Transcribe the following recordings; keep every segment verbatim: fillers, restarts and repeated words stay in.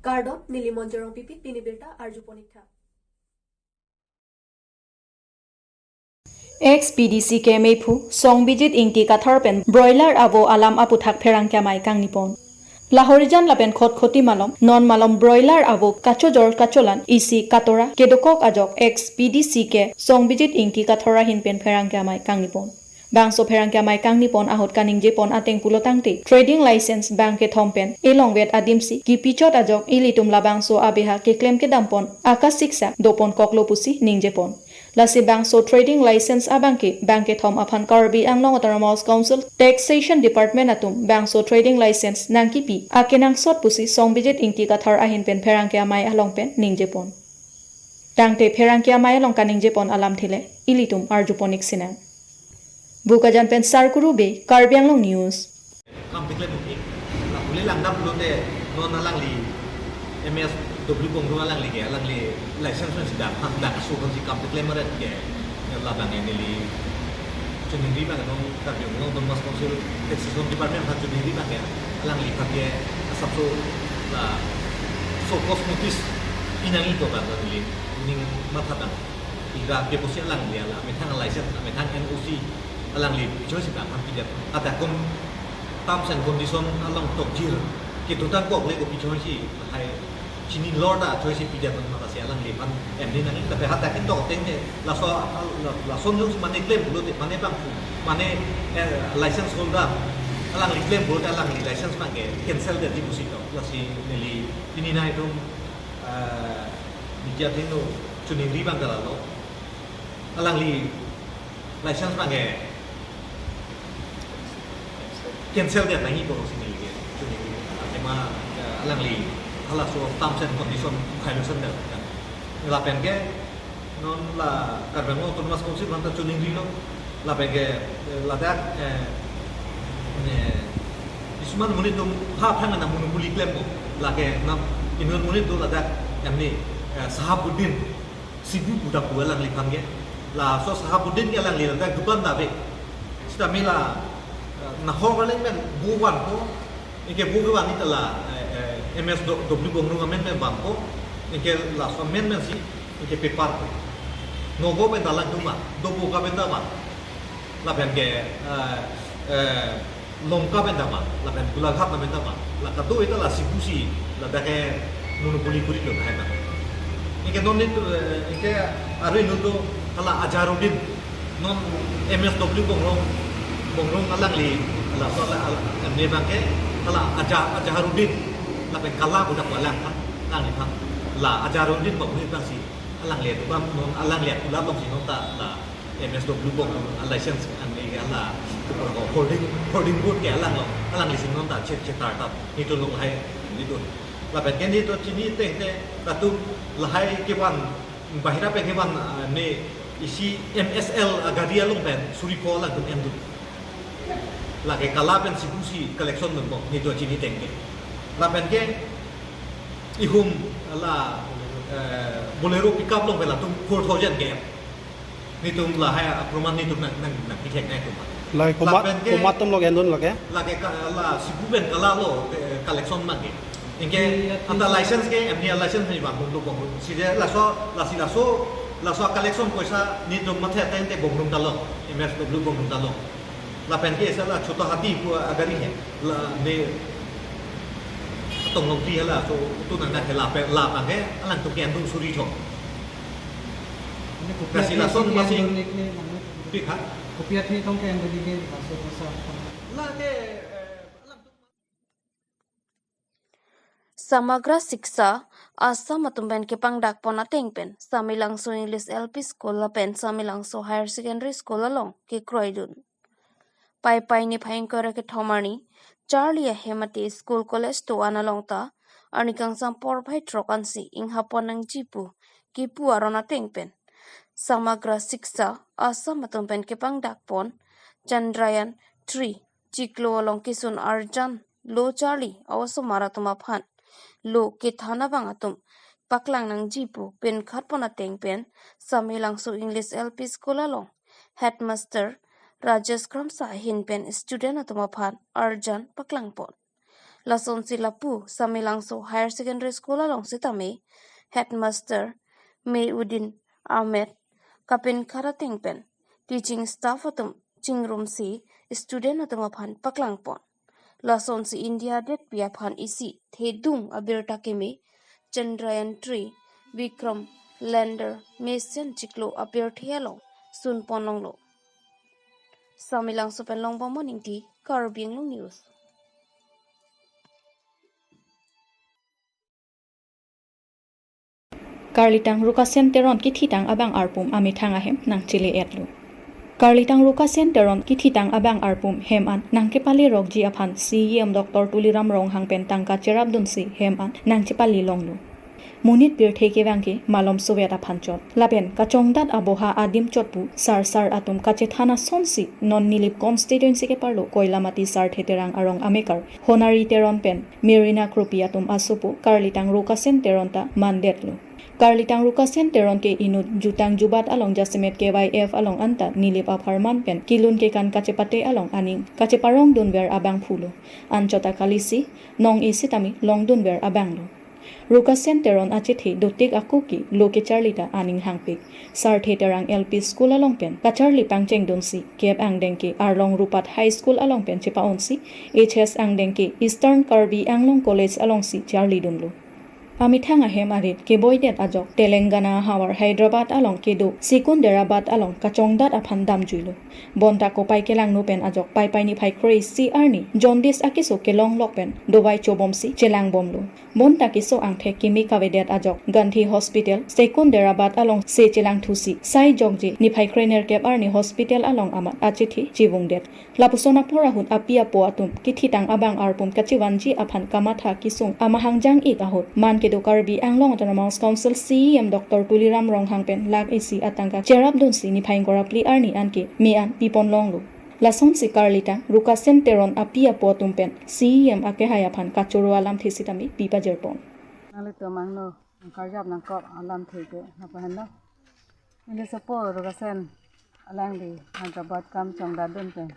Kardom, neli Monjorong Pipit, pini birta arjupon ik tha. Ex P D C K meiphu Songbijit Ingti Kathar pen broiler avo alam aputhak pherangke amei kangnipon. Lahorijan lapen khotkhoti malom, non malom broiler avo kachojor kacholan isi katora kedokok ajok ex P D C K Songbijit Ingti Kathar ahin pen pherangke amei kangnipon. Bangso pherangke amei kangnipon ahut kaningjepon ateng pulotangte trading license bang kethom pen elongvet adimsi kipichot ajok ilitum labangso abeha keklem kedampon akasiksa dopon koklo pusi ningjepon. Lasi bangso trading license abangke bang kethom aphan Karbi Anglong Autonomous Council Taxation Department atum bangso trading license nangkipi akenangsot pusi Songbijit Ingti Kathar ahin pen pherangke amei along pen ningjepon. Tangte pherangke amei along kaningjepon alamthe le ilitum arjupon ik sinang. Bokajan pen Sarkuru Bey, Karbi Anglong News. Kam tiklem oke. La pule langdam pulote non alangli M S W Bongrung alangli ke, alangli license pensi dam, ham dak aso pensi kam tiklem aret ke. Labang neli chiningri abang non Karbi Anglong Autonomous Council Taxation Department aphan chiningri abang ke, alangliphan ke asapso la show cause notice pinangji ko abang neli ning matha tang. Ira ke pusi alangli ala methang license, methang N O C alangli pichoisi abang ham pidam. Hadak kon terms and condition along tokjir kedotang kok le ko pichoisi lahai chini lor ta choisi pidam, matha si alangliphan M D nangji. Tapi hadak tok teng ne laso, lason jong mane claim pulote, mane bangphu, mane, eh, license holder alangli claim pulote alangli license abangke cancel detji pusi tok. Lasi neli pini nangtum, eh, media athengno chiningri abang ke lalo. Alangli license abangke cancel det nangji ko si neli ke chiningri. Tema, eh, alangli halaso terms and condition violation det. Lapen ke non la Karbi Anglong Autonomous Council aphan ta chiningrilo. Lapen ke, eh, ladak, eh, eh, kisuman monit atum ha aphan na monopoly klempo. Lake na inut monit do ladak M N A, eh, Sahabuddin Sibu pu ta pu alangliphan ke. Laso Sahabuddin ke alangli ladak dukan ta ave. Sitame la, eh, nahok arleng pen vo vanpo. Anke vo kevan ni ta la, eh, eh, M S W Bongrung amen pen vanpo. Anke laso amen pensi anke pepar ko. Nagaon pen ta lang duma, Doboka pen ta van. Lapen ke, eh, eh, Lanka pen ta van, lapen Golaghat pen ta van. La kado-i ta la Sibu si ladak ke monopoly kori lo hai ta. Anke non nelitum, eh, anke aro inut do hala Azharuddin, non M S W Bongrung, Bongrung alangli, laso la, la, ne abangke hala Azha-, Azharuddin, lapen Kala pu ta pu alang, alangliphan. La Azharuddin Bongrung abangsi alangli dukan, non alangli akula alongsi non ta la M S W Bongrung a license an ni ala hoarding, hoarding board ke alanglo, alangli si non ta chet chet tar tap. Nelitum lahai nelitum. Lapen ke nelitum chini teng te latum lahai kevan bahira pen kevan, ah, ne isi M S L, ah, gari along pen suri ko alangtum endun. Lake Kala pen Sibu si collection dunpo nelitum chini teng te. Lapen ke ihum la, eh, Bolero pickup along pen latum four thousand ke. Nelitum lahai aproman nelitum nang, nang, nangpithek nangtum. Lahai komat, lapen ke komat atum lo endun lake? Lake Ka-, la Sibu pen Kala lo, eh, collection abangke. Anke anta license ke, M N A license ni bang, bang, bang. Sida laso, lasi laso, laso collection poisa nelitum matha teng te Bongrung ta lo, M S W Bongrung ta lo. Lapen ke esa la Chota Hathi pu agari he. La ne Tonglongpi hala, so utu nang na ke la pe, la abangke alangtum ke endun suri thong. Ini kopi, kasi api lason si masing endun ik ne, nang ne. Pi kha? Kopi api tong ke endun ik ne, laso kosa. Lake, eh, alangtum Samagra Shiksha Assam atum pen kepangdakpon ateng pen Samelangso English L P School lapen Samelangso Higher Secondary School along kekroidun. Paipai niphai ingkoi ra kethom arni charli ahem mate school college do-an along ta arni kangsam porphai throk ansi inghapon nangji pu kipu aron ateng pen Samagra Shiksha Assam atum pen kepangdakpon Chandrayaan three chiklo along kisun arjan lo charli a-osomar atum aphan lo kethan abang atum paklang nangji pu pinkhatpon ateng pen Samelangso English L P School along Headmaster Rajesh Kramsa ahin pen student atum aphan arjan paklangpon. Lasonsi lapu Samelangso Higher Secondary School along sitame headmaster Meyuddin Ahmed kapinkhat ateng pen teaching staff atum chingrumsi student atum aphan paklangpon. Lasonsi India detpi aphan isi thedung abirta keme Chandrayaan three Vikram lander mesen chiklo apirthe along sunpon longlo. Samelangso pen Longbom Ingti, Karbi Anglong News. Karlitang Rukasen Teron kithitang abang arpum amethang ahem nangchele-etlo. Karlitang Rukasen Teron kithitang abang arpum hem an nangkepalerokji aphan C E M Doctor Tuliram Ronghang pen tangka cherapdunsi hem an nangchepale longlo. Monit pirthe kevang ke malom sovet aphan chot. Lapen kachongdat aboha adim chot pu sarsar atum kachethan asonsi non Nilip constituency keparlo Koilamati Sarthe Terang arong amekar Honari Teron pen Merina Kropi atum asopo Karlitang Rukasen Teron ta mandetlo. Karlitang Rukasen Teron ke inut jutang jubat along jasemet K Y F along anta Nilip apharman pen kelun kekan kachepate along aning kacheparongdunver abangphulo. Anchot ta kalisi nong-e sitame longdunver abanglo. Rukasen Teron achethe dotik ako ke lo kecharli ta aning hangpik. Sarthe Terang L P School along pen kacharli pangchengdunsi kep angdeng ke Arlong Rupat High School along pen chepa-onsi H S angdeng ke Eastern Karbi Anglong College alongsi charlidunlo. Amethang ahem arit keboidet ajok Telangana havar Hyderabad along kedo Secunderabad along kachongdat aphan damjuilo. Bonta kopai kelangno pen ajok Paipai niphai kre-isi arni jaundice akeso kelonglok pen dovai chobomsi chelangbomlo. Bonta keso angthek keme kavedet ajok Gandhi Hospital Secunderabad alongsi chelangthusi sai jokje niphai krenerkep arni hospital along amat achethe chevungdet. Lapuson apor ahut api apo atum kithitang abang arpum kachevanji aphan kamatha kesung amahang jang-ik ahut man kedo Karbi Anglong Autonomous Council C E M Doctor Tuliram Ronghang pen lakh isi atangka cherapdunsi niphai ingkoi ra phli arni anke me an pipon longlo. Lasonsi Karlitang Rukasen Teron api apo atum pen C E M akehai aphan kachoro alamthe sitame pipajirpon. Nanglitum angno nangkarjap nangkok alamthe ke nangpaheno. Neli sopo Rukasen, alangli Hyderabad kam chongdatdun pen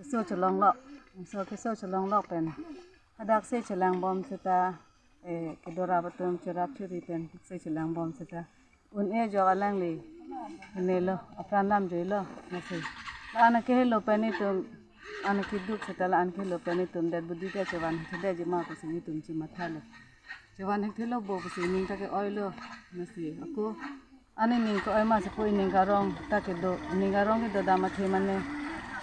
keso chelonglok, keso keso chelonglok pen hadaksi chelangbom seta, eh, kedorap atum cherap cheri pen si chelangbom seta un-e ajok alangli henelo, apran damjuilo, lasi la-an akehelo pen itum, an akeduk seta la-an akehelo pen itum det budi det chevan thedetji ma pusi itum chemathalo. Chevan hekthelo bo pusi ning ta ke-oilo, lasi ako ani ning ke-oi ma si pu ining arong ta kedo, ining arong kedo dam athe mane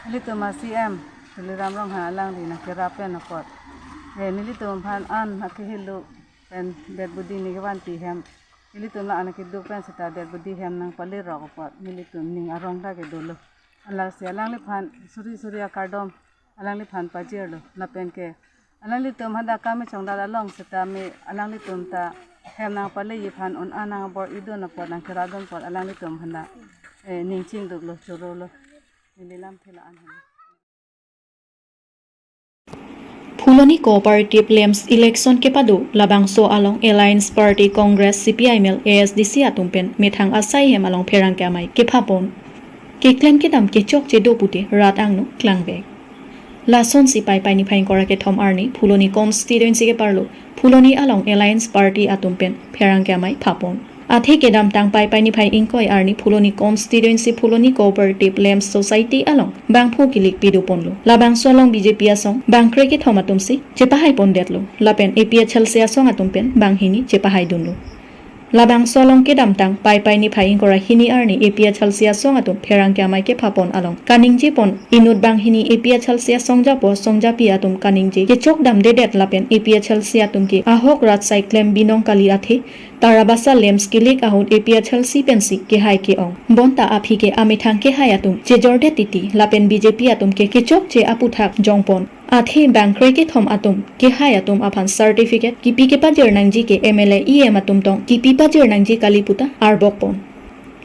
nelitum a C E M Tuliram Ronghang alangli nangkerap pen apot, eh, nelitum aphan an akehelo pen det budi ni kevanti hem, nelitum la-an akeduk pen seta det budi hem nangpalerok apot nelitum ning arong ta kedolo. Lasi alangliphan suri suri akardom alangliphan pajirlo. Lapen ke alanglitum hadak kam chongdat along seta me alanglitum ta hem nangpaleji aphan un-an nangbor-idun apot nangkerapdun apot alanglitum hadak, eh, ning chingduklo, chorolo. Neli lamthe la-an helo. Phuloni Cooperative Lamps election kepado labangso along Alliance Party Congress, C P I M L, A S D C atum pen methang asai hem along pherangke amei kephapon. Keklem kedam kechokche do pute rat angno klangvek. Lasonsi Paipai niphai ingkoi ra kethom arni Phuloni constituency keparlo Phuloni along Alliance Party atum pen pherangke amei phapon. Athe kedamtang Paipai niphai ingkoi arni Phuloni constituency Phuloni Cooperative Lamps Society along bangphu kilik pidoponlo. Labangso along B J P asong bangkre kethom atumsi chepahaipondetlo. Lapen A P H L C asong atum pen banghini chepahaidunlo. Labangso along kedamtang Paipai niphai ingkoi ra hini arni A P H L C asong atum pherangke amei kephapon along kaningjepon inut banghini A P H L C asong japo asong japi atum kaningje kechok damdedet lapen A P H L C atum ke ahok rat sai klem binong kali athe Tarabasa lamps kilik ahut A P H L C pensi kehai ke-ong. Bonta aphi ke amethang kehai atum chejordet titi lapen B J P atum ke kechokche aputhak jongpon. Athe bangkre kethom atum kehai atum aphan certificate kipi kepajir nangji ke M L A E M atum tong kipi pajir nangji kali puta arbokpon.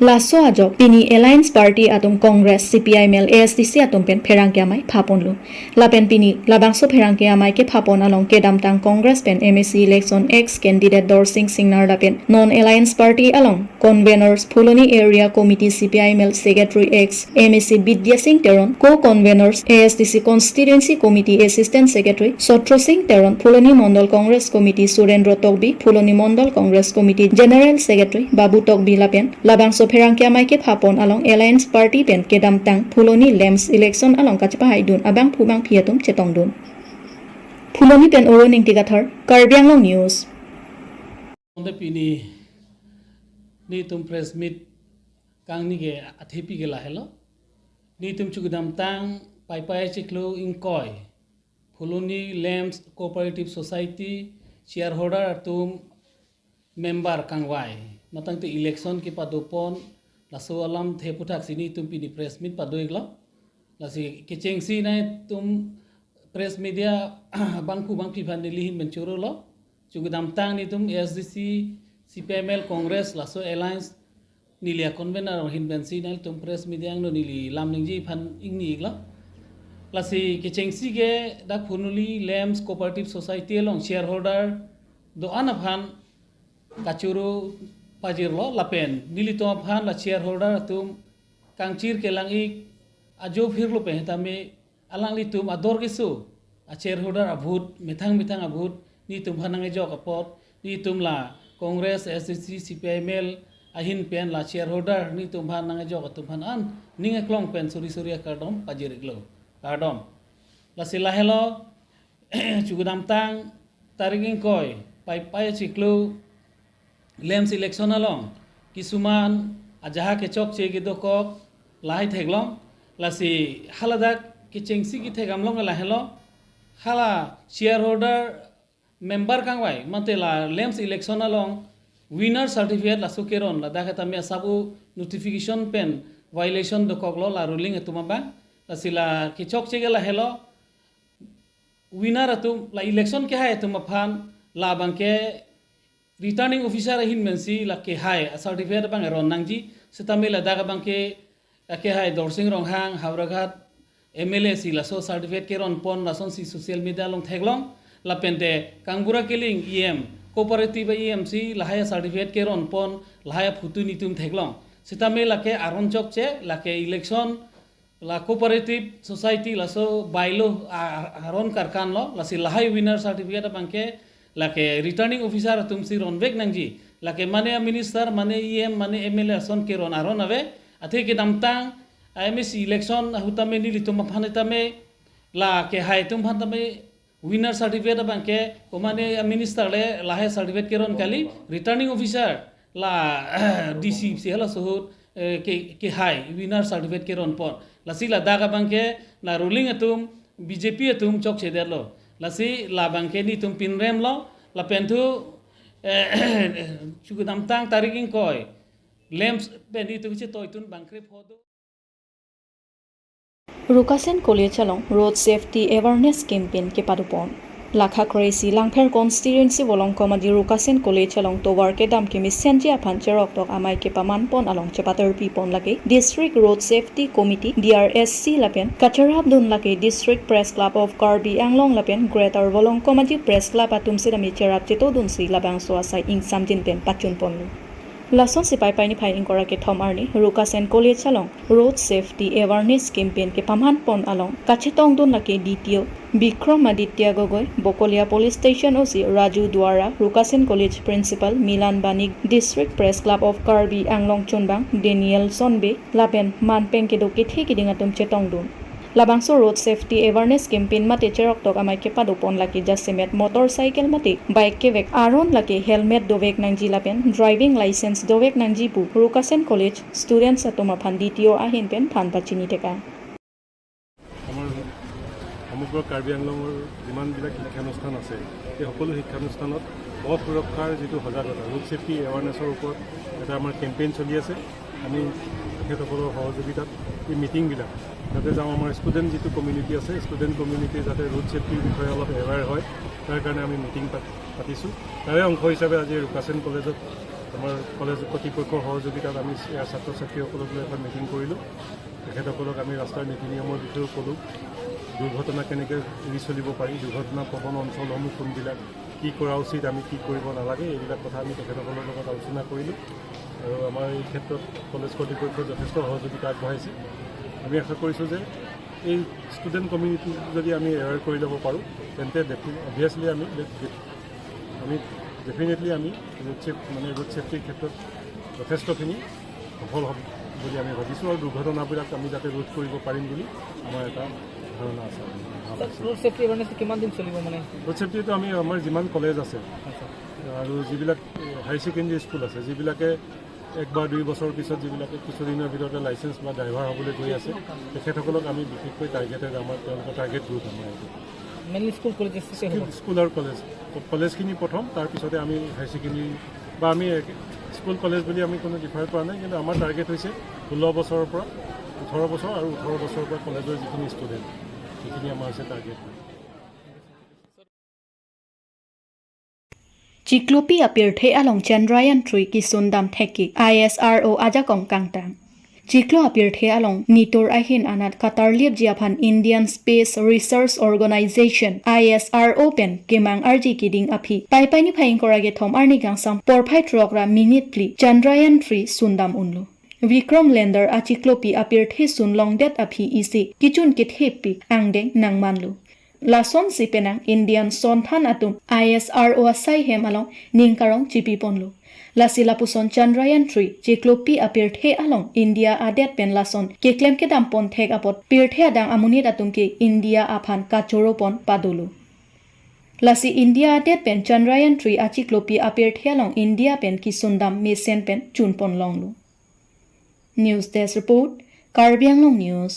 Laso ajok pini Alliance Party atum Congress, C P I M L, A S D C atum pen pherangke amei phaponlo. Lapen pini labangso pherangke amei kephapon along kedamtang Congress pen M A C election ex candidate Dorsing Singnar lapen non Alliance Party along conveners Phuloni Area Committee C P I M L Secretary ex M A C Bidya Sing Teron, co-conveners A S D C Constituency Committee Assistant Secretary Sotro Sing Teron, Phuloni Mondol Congress Committee Surendra Tokbi, Phuloni Mondol Congress Committee General Secretary Babu Tokbi lapen labangso pherangke amei kephapon along Alliance Party pen kedamtang Phuloni LAMPS election along kachepahaidun abangphu bangphi atum chetongdun. Phuloni pen Oro Ningti Kathar, Karbi Anglong News. Onde pini netum press meet kangni ke athepi ke lahelo. Netum chukidamtang Paipai achiklo ingkoi, Phuloni LAMPS Cooperative Society shareholder atum member kangvai, matangte election kepadopon, laso alamthe aphuthak si netum pini press meet pado-iklo. Lasi kechengsi netum press media bangphu bangphi aphan neli ahin pen chorolo. Chukidamtang netum A S D C, C P I M L, Congress, laso Alliance, neli a-convener ahin pensi netum press media angno neli lam ningje aphan ingni-iklo. Lasi kechengsi ke dak Phuloni LAMPS Cooperative Society along shareholder do-an aphan kachoro pajirlo lapen nelitum aphan la shareholder atum kangchir kelang-ik ajo phirlo pen tame alanglitum ador keso a-shareholder a-vote, methang methang a-vote netum aphan nangejok apot, netum la Congress, A S D C, C P I M L ahin pen la shareholder netum aphan nangejok atum aphan an ning aklong pen suri suri akardom pajir-iklo. Kardom. Lasi lahelo, chukidamtang tarik ingkoi, Paipai achiklo LAMPS election along kisuman ajahak kechokche kedokok lahai theklong. Lasi haladak kechengsi kethekdamlong lahelo, hala shareholder member kangvai mate la LAMPS election along winner certificate laso keron, ladak tame asap-o notification pen violation dokoklo la ruling atum abang. Lasi la kechokche ke lahelo, winner atum, la election kehai atum aphan labangke returning officer ahin pensi la kehai a-certificate abang eron nangji, setame ladak abangke, eh, kehai Dorsing Ronghang, Howraghat M L A si laso certificate keronpon lasonsi social media along theklong. Lapente Kangbura Killing E M, cooperative E M si lahai a-certificate keronpon, lahai a-photo netum theklong. Setame lake aron chokche, lake election, la cooperative society laso bylaw a-, a-, aron karkanlo, lasi lahai winner certificate abangke lake returning officer atumsi ronvek nangji. Lake mane a-minister, mane E M, mane M L A ason keron aron ave. Athe kedamtang a-M A C election ahut tame nelitum aphan tame, la kehai atum aphan tame winner certificate abangke, komane a-minister le lahai certificate keron kali, returning officer la D C si halaso ahut, eh, ke, kehai winner certificate keronpon. Lasi ladak abangke la ruling atum, B J P atum chokchedetlo. Lasi labangke netum pinremlo, lapen thu, eh, chukidamtang tarik ingkoi, LAMPS pen netum chetoidun bangkrepho do. Rukasen College along Road Safety Awareness Campaign kepadopon. Lakha kre-isi Langpher Constituency Volongkom Aji Rukasen College along tovar kedam kemesenji aphan cheroktok amei kepamanpon along chepaterpipon lake District Road Safety Committee, D R S C lapen kacherapdun lake District Press Club of Karbi Anglong lapen Greater Volongkom Aji Press Club atum sitame cherap chetodunsi labangso asai ingsamjin pen pachunponlo. Lasonsi Paipai niphai ingkoi ra kethom arni Rukasen College along Road Safety Awareness Campaign kepamanpon along kachetongdun lake D T O Bikram Aditya Gogoi, Bokolia Police Station O C Raju Duara, Rukasen College Principal Milan Banik, District Press Club of Karbi Anglong chunbang Daniel Sonbe, lapen manpeng kedo kethe kiding atum chetongdun. Labangso Road Safety Awareness Campaign mate cheroktok amei kepadopon lake jasemet motorcycle mate bike kevek aron lake helmet dovek nangji lapen driving license dovek nangji pu Rukasen College students atum aphan D T O ahin pen than pachini tekang. আমাৰ সমগ্ৰ কাৰ্বি আংলঙৰ যিমানবিলাক শিক্ষানুষ্ঠান আছে, সেই সকলো শিক্ষানুষ্ঠানত পথ সুৰক্ষাৰ যিটো সজাগতা, ৰোড ছেফটি এৱাৰনেছৰ ওপৰত এটা আমাৰ কেম্পেইন চলি আছে। আমি তেখেতসকলৰ সহযোগিতাত এই মিটিংবিলাক যাতে যাওঁ, আমাৰ ষ্টুডেণ্ট যিটো কমিউনিটি আছে, ষ্টুডেণ্ট কমিউনিটি যাতে ৰোড ছেফটিৰ বিষয়ে অলপ এৱেৰ হয়, তাৰ কাৰণে আমি মিটিং পাত-, পাতিছোঁ। তাৰে অংশ হিচাপে আজি ৰুকাচেন কলেজত আমাৰ কলেজ কৰ্তৃপক্ষৰ সহযোগিতাত আমি ইয়াৰ ছাত্ৰ ছাত্ৰীসকলক লৈ এখন মিটিং কৰিলোঁ। তেখেতসকলক আমি ৰাস্তাৰ নীতি নিয়মৰ বিষয়েও ক'লোঁ, দুৰ্ঘটনা কেনেকৈ এৰি চলিব পাৰি, দুৰ্ঘটনা প্ৰৱণ অঞ্চলসমূহ কোনবিলাক, কি কৰা উচিত, আমি কি কৰিব নালাগে, এইবিলাক কথা আমি তেখেতসকলৰ লগত আলোচনা কৰিলোঁ। আৰু আমাৰ এই ক্ষেত্ৰত কলেজ কৰ্তৃপক্ষই যথেষ্ট সহযোগিতা আগবঢ়াইছে। আমি আশা কৰিছোঁ যে এই ষ্টুডেণ্ট কমিউনিটি যদি আমি এৱেৰ কৰি ল'ব পাৰোঁ, তেন্তে অভিয়াছলি আমি আমি ডেফিনেটলি আমি ৰোড ছেফ মানে ৰোড ছেফটিৰ ক্ষেত্ৰত যথেষ্টখিনি সফল হ'ব বুলি আমি ভাবিছোঁ আৰু দুৰ্ঘটনাবিলাক আমি যাতে ৰোধ কৰিব পাৰিম বুলি আমাৰ এটা ধাৰণা আছে। ছাৰ, ৰোড ছেফটি এৱেৰনেছ কিমান দিন চলিব মানে? ৰোড ছেফটিটো আমি আমাৰ যিমান কলেজ আছে আচ্ছা। আৰু যিবিলাক হাই ছেকেণ্ডেৰী স্কুল আছে, যিবিলাকে এক বা দুই বছৰৰ পিছত যিবিলাকে কিছুদিনৰ ভিতৰতে লাইচেন্স বা ড্ৰাইভাৰ হ'বলৈ গৈ আছে, তেখেতসকলক আমি বিশেষকৈ টাৰ্গেটেড, আমাৰ তেওঁলোকৰ টাৰ্গেট গ্ৰুপ আমাৰ এইটো। মেইনলি স্কুল কলেজেছ স্কুল আৰু কলেজ, কলেজখিনি প্ৰথম, তাৰ পিছতে আমি হাই ছেকেণ্ডেৰী বা আমি এক- স্কুল কলেজ বুলি আমি কোনো ডিফাৰ কৰা নাই, কিন্তু আমাৰ টাৰ্গেট হৈছে ষোল্ল বছৰৰ পৰা ওঠৰ বছৰ আৰু ওঠৰ বছৰৰ পৰা কলেজৰ যিখিনি ষ্টুডেণ্ট, সেইখিনি আমাৰ হৈছে target. Chiklopi apirthe along Chandrayaan three kisundam thek-ik, I S R O ajakong kangtang. Chiklo apirthe along nitur ahin anat katarlipji aphan Indian Space Research Organization, I S R O pen kemang arji keding aphi Paipai niphai ingkoi ra kethom arni kangsam porphai throk ra minute phli Chandrayaan three sundam unlo. Vikram lander achiklopi apirthe sun longdet aphi isi kechun kethepik angdeng nangmanlo. Lasonsi penang Indian sonthan atum I S R O asai hem along ningkarong chipiponlo. Lasi lapuson Chandrayaan three chiklopi apirthe along India adet pen lason keklem kedampon thek apot pirthe adang amonit atum ke India aphan kachoropon padolo. Lasi India adet pen Chandrayaan three achiklopi apirthe along India pen kisundam mesen pen chunpon longlo. News Desk Report, Karbi Anglong News.